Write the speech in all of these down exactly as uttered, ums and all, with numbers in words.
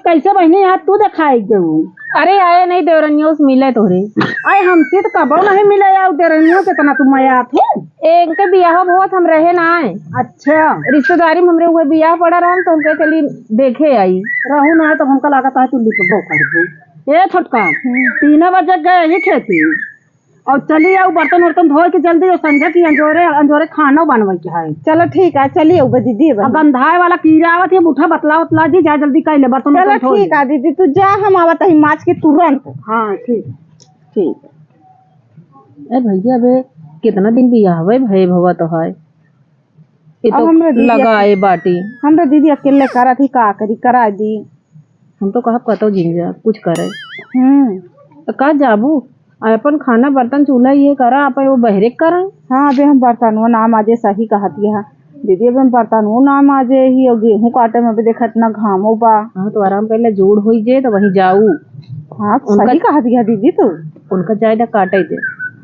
कैसे बहिनी, आज तू देखाई गऊ? अरे आए नहीं देवरनियों से मिले तोहरे। आए हमसे तो कबो नहीं मिले, आओ देवरनियों से इतना तू मयात हो। ए, इनके बियाह बहुत हम रहे ना आए। अच्छा। रिश्तेदारी में हमरे हुए बियाह पड़ा रहन तो हमके चली देखे आई। रहू ना तो हमका लागत है तू लिपबो कर दे। ए छोटका, हम्म। तीन बजे गए ही खेती। और चली आऊ बर्तन उर्तन धोए के जल्दी, और संझा की अंजोरे, अंजोरे खाना बनवे के है। चलो ठीक है, चली आऊ बे दीदी, अब बन। गंधाए वाला कीड़ा आवत है, बूढ़ा बतला उतला जी, जा जल्दी कर ले बर्तन चलो उर्तन धो ठीक ले। है दीदी, तू जा, हम आवत ही माज के तुरंत। हाँ ठीक। ठीक। ए भैया, अबे कितना दिन बियाहवे भए भवा तो है। ये अब तो हमरा दीदी लगाए बाटी। हमरा दीदी अकेले करत ही, का करी, करा दी। हम तो कहब कतौ जिन जा, कुछ करे। हम्म। तो का जाबू? आ अपन खाना बर्तन चूल्हा ये करा, आप वो बहरे करा। हाँ, अबे हम बर्तन वो नाम आजे सही कहत ही। दीदी, अबे हम बर्तन वो नाम आजे ही, और गेहूं काटे में अबे देखा इतना घामो बा। हाँ, तो आराम कर ले, जोड़ होई जे तो वहीं जाऊ। हाँ, उनका सही कहत ही दीदी तू। उनका जाए दा काटे दे।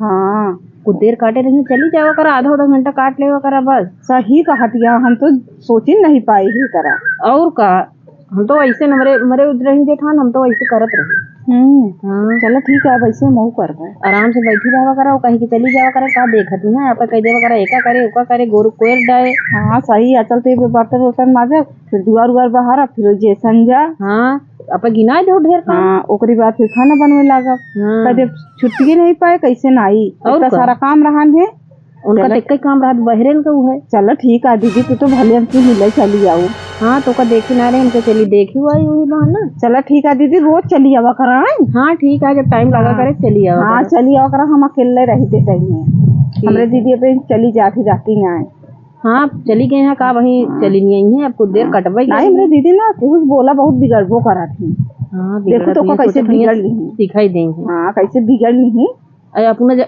हाँ। कुछ देर काटे रही, चली जावा करा, आधा आधा घंटा काट लेवा करा बस। सही कहत ही, हम तो सोची नहीं पाई ही करा। और का, हम तो ऐसे न मरे, मरे उद रही जेठान, हम तो ऐसे करत रही। हम्म। हाँ। चलो ठीक है, अब ऐसे मऊ करबे। आराम से बैठी रहवा करा, वो कहीं के चली जावा करा, का देखत ही ना, आप कह देवा करा, एका करे, ओका करे, गोरू कोयल डाए। हाँ, सही है, चलते बर्तन उर्तन माजे, फिर दुआर उआर बहारा, फिर जे संझा। हाँ। अब गिनाए देउ ढेर काम। हाँ, ओकरी बाद फिर खाना बनवे लागब। हाँ। कदे छुट्टिए नहीं पाए, कैसे नाई? और इतना का? सारा काम रहन है। उनका चलो। तो एक ही काम रहत, बहरेन का उ है। चलो ठीक है दीदी, तू तो भले हमसे मिले चली आऊ। हाँ, तो का देखी ना रहे, उनके चली देखी हुआ ही वही बहाना। चलो ठीक है दीदी, रोज चली आवा कराए। हाँ, ठीक है, जब टाइम लगा हाँ। करे, चली आवा हाँ, करे। चली आवा करा, हम अकेले रहते टाइम में। ठीक हमरे है। दीदी अबे चली जाती, जाती ना है। हाँ, चली गए हैं का, वहीं हाँ। चली नहीं आई हैं, अब कुछ देर हाँ। कटबे नहीं, करी। मेरे दीदी ना कुछ बोला, बहुत बिगड़बो करा थी। हाँ, देखो बिगड़त तो नहीं, कैसे सोचत नहीं बिगड़ ली। दिखाई देंगे। हाँ, कैसे बिगड़ ली। अरे अपना ज-,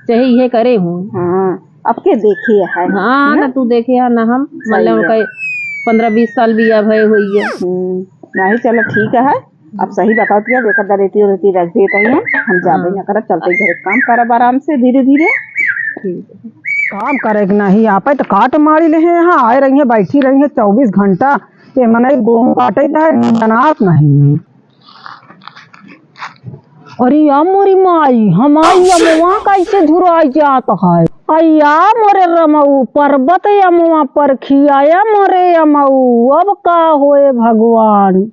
चाहे ये करे हूँ। हाँ, अब के देखे है, हाँ, है ना? ना तू देखे है, ना हम, सही मतलब है। उनका पन्द्रह बीस साल बियाह भए हुई है। हम्म, नहीं, चलो ठीक है, अब सही बताओ, एकर दरेती उरेती रख देत ही हम, हम जाबे हाँ। ना करब, चलते घरे काम करब आराम से, धीरे धीरे। ठीक है। काम करे के नहीं, आपे तो काट मारी ले हैं, यहाँ आए रही है, बैठी रही है चउबीस घंटा, ये मनई गोहूँ काटे जाए, जनात नहीं। अरे या मोरी माई, हमारी अमवा कैसे झुराई जात है? अय्या मोरे रमऊ, पर्वत अमवा पर खियाया मोरे अमऊ, अब का होए भगवान?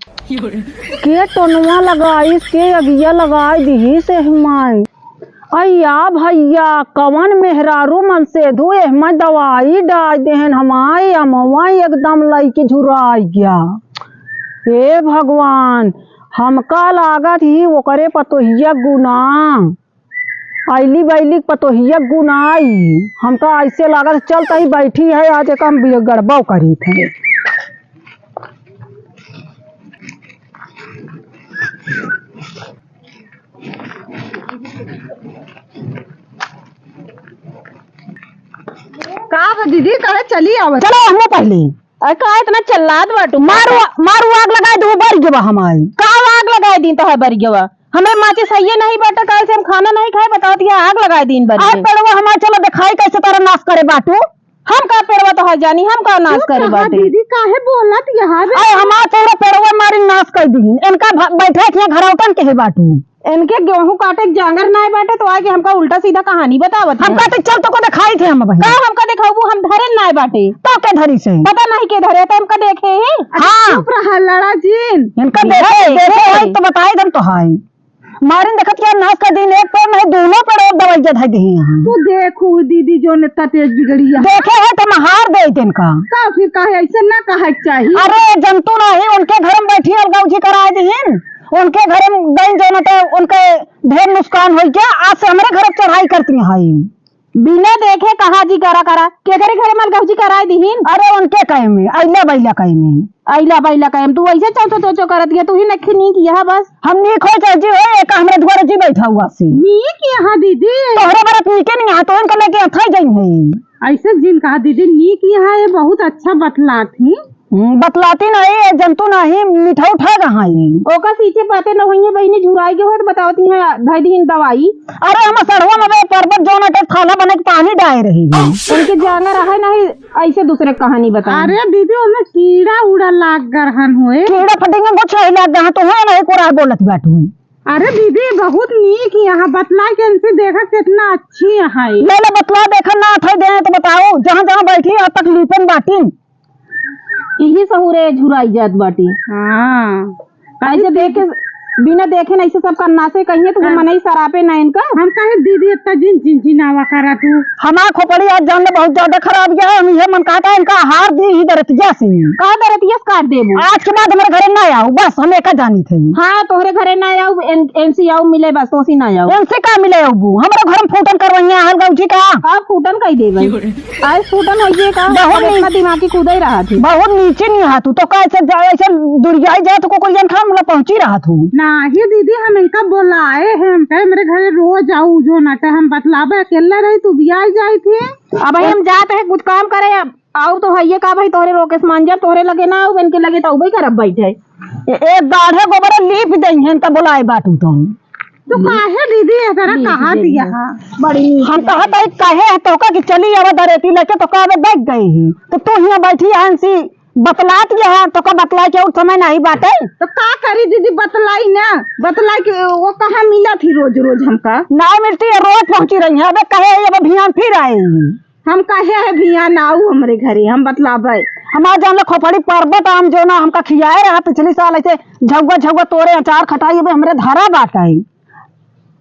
के टोनवा लगाइस, के अगिया लगाई दिहिस एह माई। अय्या भइया, कवन मेहरारू मन सेधू एह माई दवाई डाइ देहेन, हमाई अमवा एकदम लइके झुराइ गया। हे भगवान, हमका लागत ही ओकरे पतोहिया गुना, अइली बइली पतोहिया गुनाई। हमका अइसे लागत, चल तही बैठी है, आज एक हम बिगड़बो करी थे। का बा दीदी, काहे चली आवत? चलो, हमहूँ पहले। अरे का इतना चिल्लात बाटू? मारू, मारू आग लगाइ दू, बरि गवा हमारी। का आग लगाइ दी तो है बरि गवा? हमें माचिस हइये नहीं बाटे, काहे से हम खाना नहीं खाए, बतावत ही आग लगाइ दीन बरि अरे गवा। पेड़वा हमार चलो देखाई कैसे तारा नाश करे बाटू। हम का पेड़वा तो है जानी, हम का नाश तू करे कहा बाटे? दीदी काहे बोलत यहाँ बे? अरे हमार पूरा पेड़वा मारी नाश कर दीन। इनका भ-, बैठे के घरौतन के है बाटू। इनके गेहूं काटे के जांगर नाय बाटे, तो आके हमका उल्टा सीधा कहानी बतावत हम है। कहते, "चल, तोको देखाई थे हम अबहीं।" का हमका देखाबू? हम धरे नाय बाटे। तो के धरी से? पता नहीं के धरे, तो हमका देखे ही। हाँ। चुप रहा, लड़ा जिन। इनका देखे, देखे देखे। है तो बताई दम तो हाय। मारिन देखत क्या नाश कर दीन, एक पैर नहीं, दोनों पैर और दवाई जधाई दे यहाँ। तू देखू दीदी, जो इतना तेज बिगड़ी है। देखे है तो महार दे इनका। का फिर काहे ऐसे ना कहा चाहिए? अरे, जंतु नहीं, उनके घर में बैठी अलगौजी कराए दीन। उनके घरे में गई जौन त उनके ढेर नुकसान होई गया, आज से हमरे घरे चढ़ाई करती हैं। बिना देखे कहा जी करा करा, केकरे घरे में अलगौजी कराए दीहिन? अरे उनके कहे में, अइला बइला कहे में। अइला बइला कहे में, तू ऐसे चौचो चौचो करत गया, तू ही नखी नीक यहाँ बस। हम नीक हो चाहे जी हो, एक हमरे दुआरे जी बैठा हुआ से। नीक यहाँ दीदी। तोहरे बरत नीके नहीं यहाँ, तो इनका लेके अथाई गई है। ऐसे जिन कहा दीदी, नीक यहाँ ये बहुत अच्छा बतलात ही। हम्म, बतलाती नहीं, ये जंतु नहीं, मिठा उठा कहाँ है? ओकर सींचे पाते न होइए बहिनी, झुराई के होत बतावती हैं, धई दीन दवाई। अरे हम सड़वा में बे पर्वत जौन अटे थाला बने के पानी डाए रही है। उनके जांगर रहे नहीं, ऐसे दूसरे कहानी बताए। अरे दीदी, ओमे कीड़ा उड़ा लाग गरहन होए। कीड़ा फटिंगा कुछ नहीं लाग गहा, तो है नहीं कोरा बोलत बाटू। अरे दीदी, बहुत नीक यहाँ बतला के इनसे देखा कितना अच्छी है। ले ले बतला देखा ना थे दे तो बताओ, जहाँ जहाँ बैठी है तकलीफन बाटिन। इही सहूरे झुराई जात बाटी। हाँ। ऐसे देखे, बिना देखे नहीं से सब करना से कहिए तो हाँ। मनई सरापे ना इनका। हम कहे दीदी इतना जिन जिन जिनावा करा तू। हमार खोपड़ी आज जान ले बहुत ज्यादा खराब गया है, हम ये मन कहता है इनका हार दी ही दरतिया से। का दरतिया से काट देबू? आज के बाद हमारे घरे ना आओ, बस हम एका जानी थे। हाँ, तोहरे घरे ना आओ, एन-, एनसी आओ मिले बस, तोसी ना आओ। एनसी का मिले अबू? हमारे घर में फूटन करवाइया हल गौजी का। का फूटन कही देबे? आज फूटन होइए का? बहुत अब इतना नी- दिमागी कूदे रहा थी। बहुत नीचे नहीं हाथ तू, तो कैसे जा-, ऐसे दुरियाई जाए तो को कोई जन खा मुला पहुंची रहा तू। नाही दीदी, हम इनका बोलाए हैं, हम कहे मेरे घरे रोज आओ, जो ना कहे हम बतलाबे, अकेले रही तू भी आई जाई थी। अब भाई हम जाते हैं कुछ काम करे, अब आओ तो हइये का भाई, तोहरे रोके से मान जा, तोहरे लगे ना आओ, इनके लगे तो उबे करब बैठे। ए, ए गाढ़े गोबर लीप देइहन त बोलाए बाटू तुम। तो काहे दीदी ए तरह लीप कहा देइहन। दिया? बड़ी नीक हम है। कहत है काहे है तोका कि चली आवे दरेती लेके तो कावे बैठ गई ही। तो तू हियां बैठी हंसी बतलात यह तोका बतलाए के और समय नहीं बाटे। तो का करी दीदी, बतलाई ना, बतलाई के वो कहाँ मिला थी रोज रोज हमका? ना मिलती है, रोज पहुंची रही है। अबे कहे अब भियान फिर आए ही। हम कहे है भियान आऊ हमरे घरे, हम बतलाबे। हमार जान ले खोपड़ी पर्वत आम जो ना हमका खियाए रहा पिछली साल, ऐसे झउआ झउआ तोरे अचार खटाई, अबे हमरे धरा बाटे।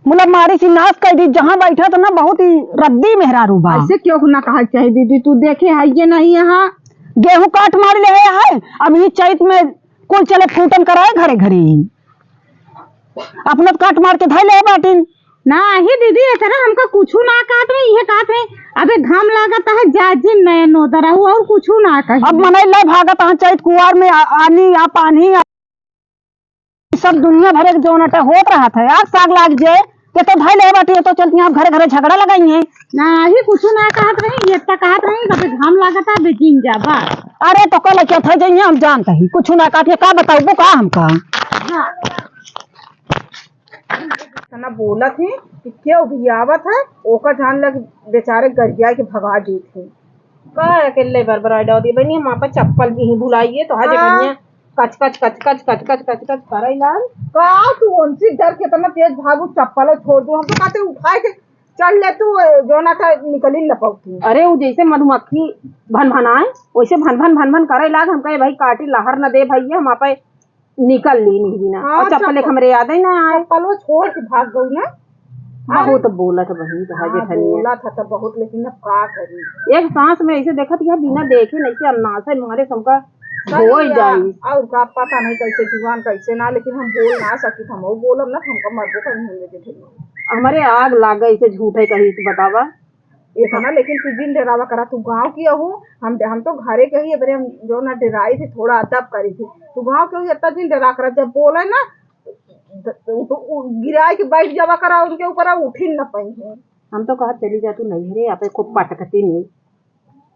मुला मारी सी नाश कर दी, जहाँ बैठा तो ना बहुत ही रद्दी मेहरारू बा। ऐसे क्यों ना कहा चाहे दीदी, तू देखे है ये नहीं यहाँ। गेहूं काट मार ले है, अब ये चैत में कुल चले फूटन कराए घरे घरे ही। अपना तो काट मार के धई ले बाटिन। नाही दीदी, ए तरह हमका कुछु ना कहत रही, ये कहत रही, अबे घाम लागत है, जा जिन नया नोदर आहू, और कुछु ना कही। अब मनई ले भागत है चैत कुआर में, आ-, आनी आ पानी आ, सब दुनिया भरे के जौन अटे होत रहत है, आग साग लाग जाए, ये तो धई ले बाटी, ये तो चलती हैं, अब घरे घरे झगड़ा लगाई हैं। नाही कुछु ना कहत रही, ये तो कहत रही, अबे घाम लागत है, अबे जिन जा बा। अरे तो कल क्या था जाइए, हम जानते ही, कुछु ना कहत है, का बताऊ, वो का हमका। हाँ। इतना बोलत ही कि केहू भी आवत है, ओका जान लग बेचारे गरिया के भगा देत ही। का अकेले बरबराए डाल दिए बहनी, हम आपन चप्पल भी ही भुलाइए तो हर हाँ। जगह कच कच कच कच कच कच कच कच करे लाल। का तू उनसे डर कितना तेज भागू, चप्पल छोड़ दू, हम तो कहते उठाए के चल ले तू, जो ना था निकली न पाऊ। अरे वो जैसे मधुमक्खी भन भन आए वैसे भन भन भन भन करे लाग, हम कहे भाई काटी लहर न दे भैया, हम आपे निकल ली नहीं बिना। हाँ, और चप्पल एक चप्पल। हमरे याद ही ना आए। चप्पलो छोड़ के भाग गऊ ना। बहुत अरे। बोलत बहिन तो है हाँ, जेठनिया। बोला था तो बहुत, लेकिन अब का करी? एक सांस में ऐसे देखत यह बिना देखे नहीं से अन्नासे मारे सबका सही होई है। जाई। और का पता नहीं कैसे जुबान कैसे ना, लेकिन हम बोल ना सकी, हम वो बोलब ना, हमका मरबो करी हम जेठनिया। हमरे आग लाग गई से झूठे कही से बतावा। इतना लेकिन तू जिन डेरावा करा, तू गाँव की अहू, हम, हम तो घरे के ही, अबरे हम जो ना डेराई थे, थोड़ा अदब करी थे। तू गाँव के ही इतना जिन डेरा करा, जब बोले ना, द-, उ, उ, गिराए के बैठ जावा करा, उनके ऊपर आ उठिन न पाई है। हम तो कहा चली जा तू नहीं रे, आप खूब पटकती नहीं।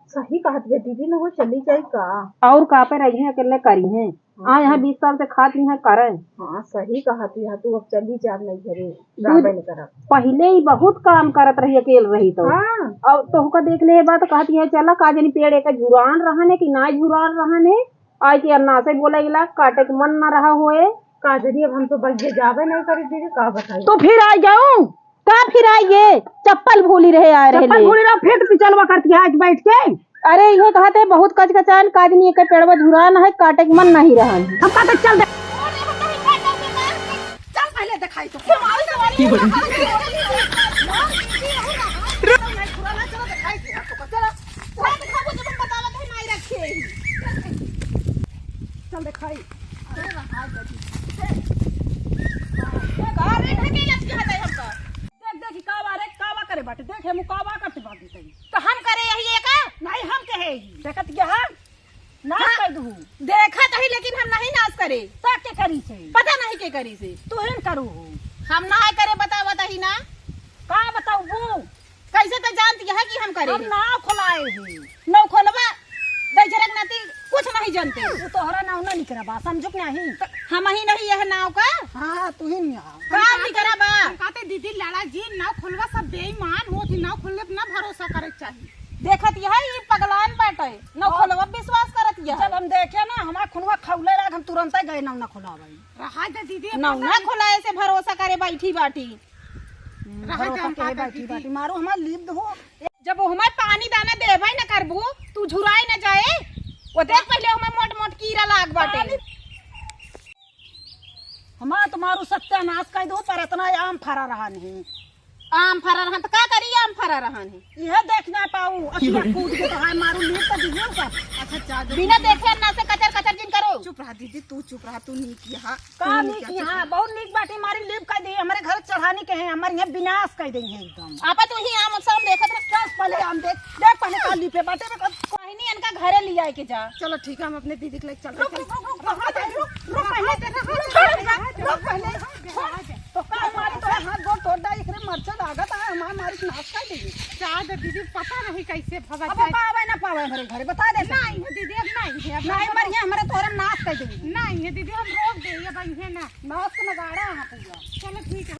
सही कहत है दीदी, न वो चली जाई का? और का पे रही हैं, अकेले करी हैं। हाँ। आ यहाँ बीस साल से खात ही हैं, करे। हाँ, सही कहत है, तू अब चली जा नहीं घरे, तू रहबे नहीं करब। पहिले ही बहुत काम करत रही, अकेल रही तो। हाँ। अब तोहका देख ले बा तो कहती है, चला का जनी पेड़ एक झुरान रहन है कि ना झुरान रहन है, आए के अन्नासे बोला इला, काटे के मन ना रहा होए। का जनी अब हम तो बस ये जाबे नहीं करी दीदी, का बताई? तो फिर आ जाऊं? का फिर आई ये? चप्पल भूली रहे, आए रहे चप्पल ले। भूली रहो, फिर तू चलवा करती है आज बैठ के। अरे, इहो कहते हैं, बहुत कचकचान, काजनी एक पेड़वा झुरान है, काटे के मन नहीं रहन। हम कहते, चल दे। चल पहले दिखाई तो। चल दिखाई। अरे, रहा है। अरे, ढकेलत की हटाई हमका। देख, देख, ई कावा रे, कावा करे बाटे। देख, हे मुँह कावा करते बाटे तई। तो हम करे यही एका? नहीं, हम कहे ही। देखत क्या है? नाश हाँ, कर दू। देखत ही, लेकिन हम नहीं नाश करे। तो के करी से? पता नहीं के करी से। तू हिन करू हो। हम ना करे, बतावत ही ना। का बताऊ वो? कैसे तो जानती है कि हम करे हम हैं? नाव खोलाए हैं। नौ खोलवा, दई झरक नाती। कुछ नहीं जानते। तू तोहरा नाव ना निकरा बा, समझो कि नहीं? त हम ही नहीं यह नाव का? हाँ, तू ही नहीं आ। का निकरा बा? हम कहते दीदी लाला जी नाव खोलवा, सब बेईमान होत ही, नाव खोलले पे ना भरोसा करे के चाहिए। देखत यह ई पगलान बाटे, नाव और खोलवा विश्वास करत यह। जब हम देखे ना हमार खुनवा खौले लाग, हम तुरंते गए नाव ना खोलावे। रहा दे दीदी, नाव पता ना नहीं। खोलाए से भरोसा करे बैठी बाटी। हम्म, रहा भरोसा दे, के हम बैठी दीदी। बाटी। मारो हमार लीप दहो। जब वो हमार पानी दाना देबे न करबू, तू झुराए न जाए। वो देख पहले हमार मोट मोट कीड़ा लाग बाटे। पानी हमार तुम्हारू सत्यानाश कर दो, पर इतना आम फरा रहा नहीं। आम फरा रहा त का करी, आम फरा रहा नहीं। यह देख ना पाऊ, अखिया कूद के तो हाय मारू, लीप तो दीजिए सब। अच्छा, जा दे बिना दीदी। देखे ना से कचर कचर जिन करो। चुप रहा दीदी, तू चुप रहा, तू नीक यहाँ। का तू नीक नीक यहाँ? यहाँ? बहुत नीक बाटी, हमारी लीप कर दी, हमारे घर चढ़ानी के हैं, हमारे यहाँ विनाश कर देंगे एकदम। आपा तू ही आम साम देखत रह। चल पहले आम देख, देख पहले का लीपे बाटे में कब कहनी इनका घरे ले आए के जा। चलो ठीक है, हम अपने दीदी के लेके चलते रुक, हैं। रुक, रुक, रुक, रुक, रुक, पहले, रुक, रुक, रुक, रुक, पहले। तो का हमारे तो हाथ गोड़ तोड़ डाई, एकरे मरचा लागत है, हमारे मारी नाश कर देगी। जा दे दीदी, पता नहीं कैसे भवा अब जाए। पावे ना पावे हमारे घरे, बता दे। नहीं है दीदी, अब नहीं है, अब नहीं हम मरिए, हमारे तोहरे नाश कर देगी। नहीं है दीदी, हम रोक दे, अब इहे ना। नाश के नगाड़ा है पूरा। चलो ठीक है।